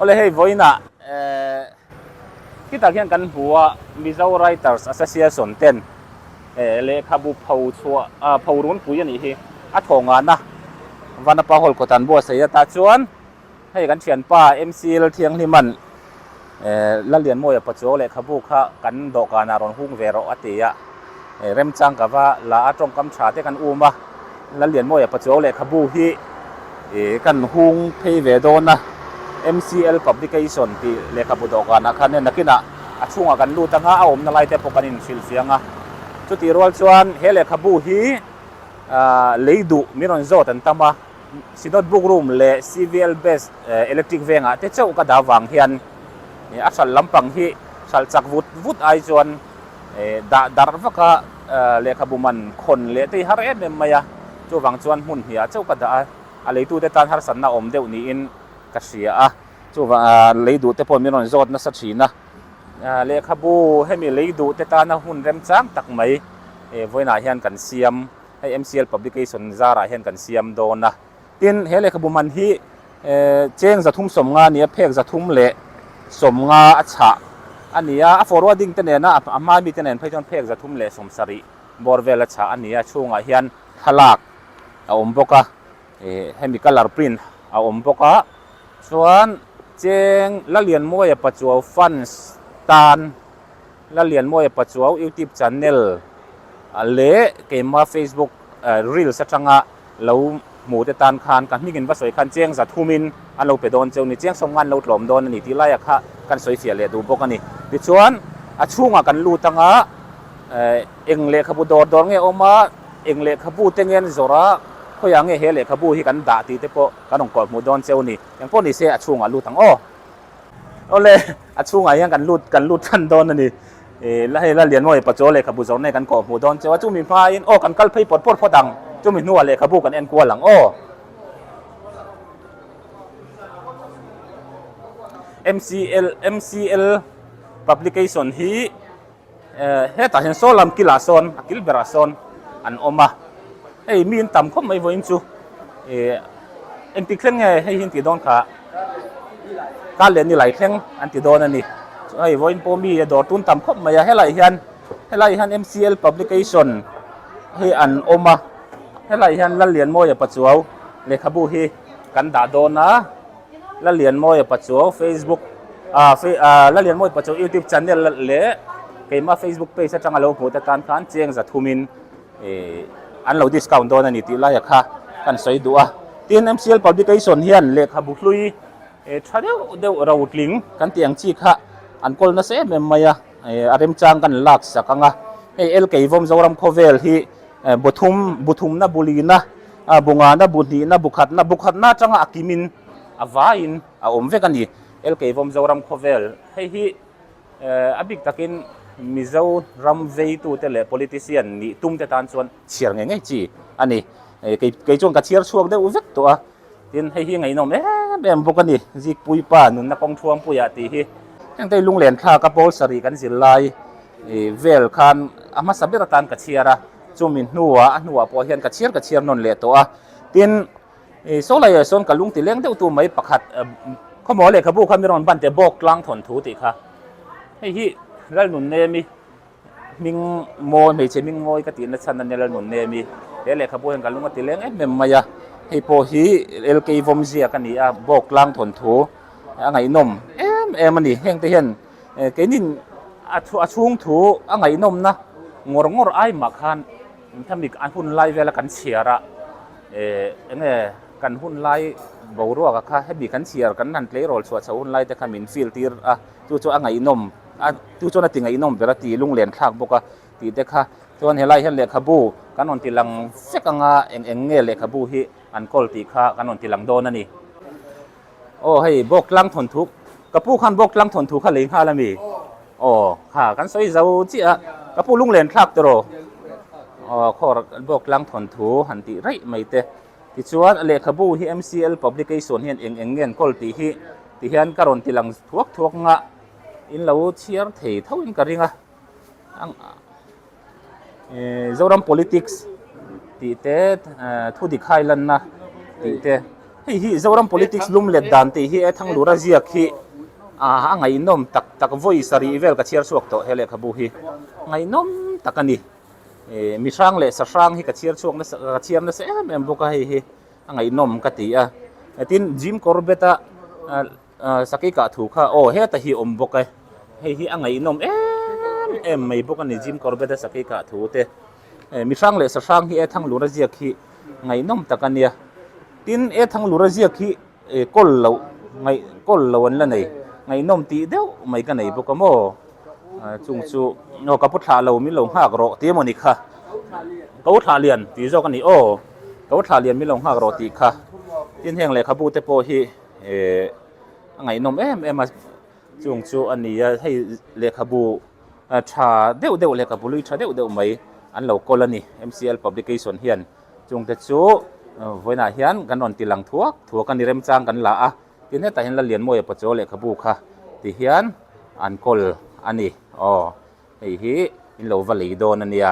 Awle hei vawiinah eh khitah khian kan hmu a Mizo Writers Association ten eh lehkhabu pho chhuah ah pho runpui a nih hi a thawh ngahna Vanapa Hall kawt an buatsaih a tah chuan Hei kan thianpa MC Lalthianghlima'n Lallianmawia Pachuau lehkhabu kha kan dawhkanah rawn hung ve rawh a ti a, remchang ka va la a tawngkam tha te kan um a, Lallianmawia Pachuau lehkhabu hi kan hung phei ve dawn a, MCL Publication tih lehkhabu dawhkanah khan hei nakinah a chhungah kan lut anga a awmna lai te pawh kan inhrilhfiang a, chutih rual chuan he lehkhabu hi lei duh min rawn zawt an tam a. Synod Book Room leh CVL Best Electric vengah te chauh ka dah vang hian a hralh lampang hi hralh chak vut vut ai chuan dah darh vaka lehkhabu man khawn leh te hi har em em mai a, chuvang chuan hmun hniah chauh ka dah a, a leitute tan harsatna awm deuh niin ka hria a, chuvang lei duh te pawh min rawn zawt nasa thin a, lehkhabu hemi lei duh te tana hun remchang tak mai vawiinah hian kan siam. Hei MCL Publication zarah hian kan siam dawn a. Tin, he lehkhabu man hi cheng 350 a ni a, phek 350 a chhah a ni a. A forwarding te nena a hma mite nen phei chuan phek 370 bawr vel a chhah a ni a. Chhungah hian thlalak a awm bawk a, hemi colour print a awm bawk a. Chuan cheng Lalianmawia Pachuau Funds tan Lalianmawia Pachuau YouTube channel leh keima Facebook reels atanga lo hmu te tan khan ka hmingin va sawi khan cheng zathumin an lo pe dawn cheu ni, cheng sawmnga an lo tlawm dawn a ni tih laiah kha kan sawi fiah leh duh bawk a ni. Tichuan a chhungah kan lut anga eng lehkhabu dawr dawr nge awm a, eng lehkhabu te nge an zawrh a, khawiah nge he lehkhabu hi kan dah tih te pawh kan rawn kawhhmuh dawn cheu ni. Engpawh ni se a chhungah lut ang aw. Awle, a chhungah hian kan lut kan lut than dawn a ni. Ih la hei la Lianmawia Pachuau lehkhabu zawrh nei kan kawh hmuh dawn cheu a, chumi hmain aw kan kal phei pawt pawt phawt ang, chumi hnuah lehkhabu kan en kual ang aw. MCL MCL Publication hi hetah hian saw lam kilah sawn a kil berah sawn an awm a, hei mi an tam khawp mai vawiin chu ih engtik thleng nge hei hi an tih dawn kha kal leh ni lai thleng an ti dawn a ni hei vawiin pawh mi a dawr tun tam khawp mai a helai hian helai hian M_C_L publication hi an awm a helai hian Lallianmawia Pachuau lehkhabu hi kan dah dawn a. Lalianmawia Pachuau Facebook ah Lalianmawia Pachuau YouTube channel leh keimah Facebook page atanga lo hmuh te tan khan cheng zathumin ih an lo discount dawn a ni tih laia kha kan sawi duh a. Tin MCL Publication hian lehkhabu hlui ih tha deuh deuh rotling kan tih ang chi kha an kawl nasa em em mai a, ih a remchang kan lak sak ang a. Hei Elkeivawm Zoram khawvel hi Bu thum, bu thumna, bu lina, bu ngana, bu hnihna, bu khatna, bu khatna atanga a kimin a vaiin a awm vek a ni. LK Vawm Zoram khawvel hei hi a bik takin Mizo ram veitute leh politician nih tumte tan chuan chhiar ngei ngei chi a ni. Kei chuan ka chhiar chhuak deuh vek tawh a, tin hei hi ngaihnawm em em bawk a ni. Zikpuipa nunna kawng thuampuiah tih hi hengte lunglen thlak a pawl sarih kan zir lai Ih vel khan a hmasa ber atan ka chhiar a, chumi hnuah a hnuah pawh hian ka chhiar ka chhiar nawn leh tawh a. Tin, ih saw laiah sawn ka lung ti leng deuh tu mai pakhat khawmaw lehkhabu kha mi rawn ban teh bawk tlang thawn thu tih kha. Hei hi Lalnunnemi hming mawi hmeichhe hming mawi ka tihna chhan a nia Lalnunnemi. He lehkhabu hian ka lung a ti leng em em mai a. Hei pawh hi LK Vawmziak a ni a, bawk tlang thawn thu a ngaihnawm em em a ni. Hengte hian Keinin a chhung thu a ngaihnawmna ngawr ngawr ai mah khan khami a hun lai vela kan chhiar a, eng nge kan hun lai boruak a kha hemi kan chhiar kan han tleirawl chhuah chho hun lai te kha min feel tir a, chu chu a ngaihnawm a chu chuan a ti ngaihnawm ber a ti lunglen thlak bawk a tih te kha. Chuan helai hian lehkhabu kan rawn ti lang vek anga eng eng nge lehkhabu hi an kawl tih kha kan rawn ti lang dawn a ni. Aw hei bawk tlang thawnthu ka pu khan bawk tlang thawnthu kha lei nghal ami aw kha kan sawi zo chiah a ka pu lunglen thlak tawh aw khawr bawk tlang thawnthu han tih raih mai te tichuan a lehkhabu hi MCL publication hian eng eng nge an kawl tih hi ti hian ka rawn ti lang thuak thuak nga in lo chhiar thei tho in ka ring a Zoram politics tih te thu dik hai lanna tih te. Hei hi Zoram politics lum let dan tih hi e Thanglura ziak hi a ngaihnawm tak tak vawi sarih vel ka chhiar chhuak tawh he lehkhabu hi ngaihnawm tak a ni. Mi hrang leh sa hrang hi ka chhiar chhuak nasa ka chhiar nasa em em bawk a hei hi a ngaihnawm ka ti a. Tin Jim Corbett a Sakei kah thu kha aw heta hi awm bawk e. Hei hi a ngaihnawm em em mai bawk a ni Jim Corbett a sakei kah thu te. Mi hrang leh sa hrang hi e Thanglura ziak hi ngaihnawm tak a nia. Tin e Thanglura ziak hi kawl loh ngaih kawl lo an la nei. Ngaihnawm tih deuh mai ka nei bawk a maw. Chung chu aw ka pu thlah lo min lo nghak rawh tih emaw ni kha. Ko thlah lian tih zawk a ni aw. Ko thlah lian min lo nghak rawh tih kha. Tin heng lehkhabu te pawh hi. Eh a ngaihnawm em em a chung chu a ni a hei lehkhabu tha deuh deuh lehkhabu lui tha deuh deuh mai an lo kawl a ni M_C_L publication hian chung te chu vawiinah hian kan rawn ti lang thuak thuak a ni remchang kan la a tin hetah hian Lallianmawia Pachuau lehkhabu kha ti hian an kawl a ni aw hei hi in lo va lei dawn a nia.